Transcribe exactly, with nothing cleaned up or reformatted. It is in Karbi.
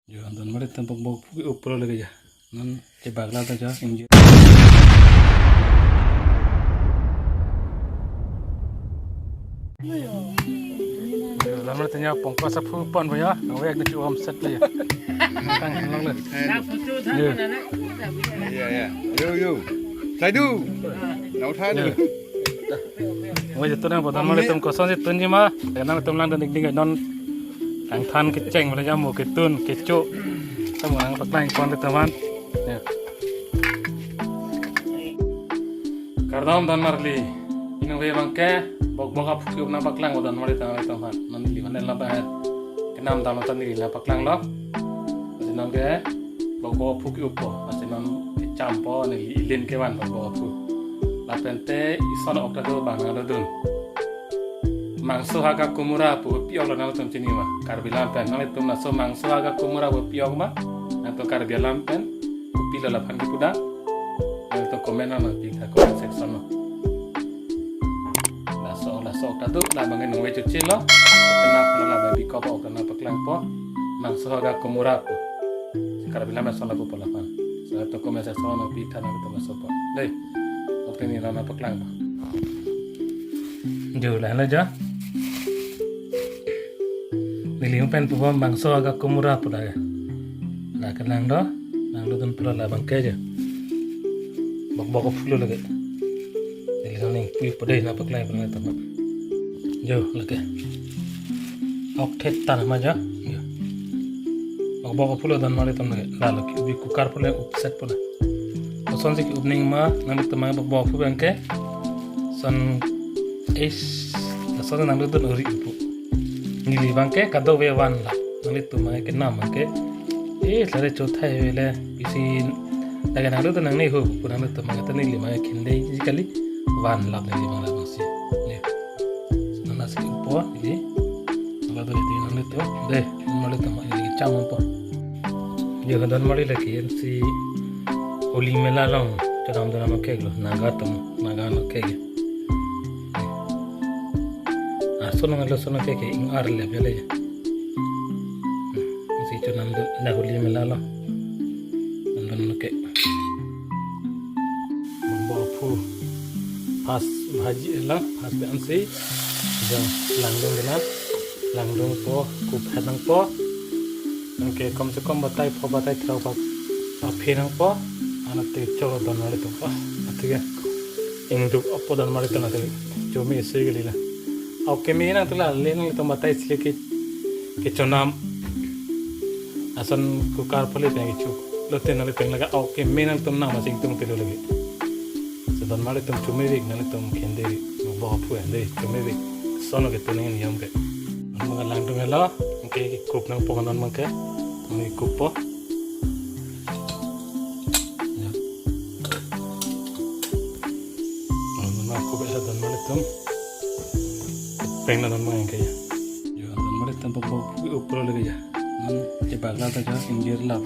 Jo, anton mari tampok bok phuki upro lagi ya. Non chebak la ta jo, injir. Jo, lamar tanya pongko sa phu pon ba ya. Awek ni chu om set le ya. Tang long le. Jo. Ya, ya. Yo, yo. Sai du. Nau than. Jo. Mo je tunang bodan mari tum koson si tunji ma. Nangtum lang dan ding ding non. Tang than kecheng mari jamu ketun kecho. Tamu nangpaklang pon le teman. Ya. Kardom don marli. Inang ve bangke bok bok aphuki upna paklang bodan mari tang le teman. Non neli mana la ba. Kenam dam tan neli la paklang lo. Lasi non ke bok bok phuki uppo. Lasi non kechampo neli ilin kevan bok bok aphu. Lapen te ison ok ta do bang nang dodun. Mangso haga kumura pu pi-ok lo nangtum chini ma. Karbi lam pen nanglitum laso mangso haga kumura pu pi-ok ma. Nangtum Karbi lam pen kopi lo laphan kipu da. Nangtum comment nang pi tha comment section lo. Laso laso ok ta do la bang nang ve chuchi lo. Kena phan la bang bikop ok ta nangpaklangpo. Mangso haga kumura pu. Si Karbi lam son lapu po laphan. So to comment section lo pi tha nangtum laso po. Dei. Ok ta neli la nangpaklangpo. Jo, la la jo. Neli pen pupo mangso haga kumura pu la. La kelang do, nang dodun pulo la bangke jo. Bok bok aphu lo lagi. Neli nang ning pui pu dei nangpaklang pu nang tama. Jo, lagi. Ok thet tan ma jo. Jo. Bok bok aphu lo don mari tum lagi. La lo ki ubi cooker pu le upset pu la. Koson si ki-up nangma, nanglitum ma bok bok aphu bangke. Son es, son nang dodun uri upu. Neli bangke kadokave van lap. Nanglitum ma kenam bangke. Eh, lare chothai vele. Isi lagi nang dodun nangne ho pu nanglitum ma ta neli ma khende ji kali. Van lap neli ma la bangsi. Ne. Nana si uppo, neli. Nang dodun nanglitum. Dei, nanglitum ma neli cham uppo. Jo, don mari lagi M C Holi Mela along chodam dun ano kek lo, Naga atum, Naga ano kek. Ason nang lo sono kek ing-ar le bele. M C chodam dun na Holi Mela along. Dam dun ano kek. Bok bok aphu. Pas bhaji ela, pas be ansi. Jo, langdung dena. Langdungpo, kup het nangpo. Anke kom se kom batai pho batai throk bak aphi nangpo. Anat te choro don mari tum. Ah, atike. Ingduk appo don mari tum atike. Chomi isi kali la. Auk keme nang tu la le nangtum batai si ke kechonam. Ason cooker pali tang kecho. Lote nangtum lake auk keme nangtum nam asing tum telo lagi. Si don mari tum chomi vek nangtum khende vek. Bok aphu khende chomi vek. Sono ke tuning niyom ke. Mangke langdung helo, mangke kup nangpo non mangke. Mangke kuppo. Ya. Mangke kup helo don mari tum. Peng na don mangke ya. Jo, don mari tum bok bok upro lagi ya. Non chebak la ta jo injir la.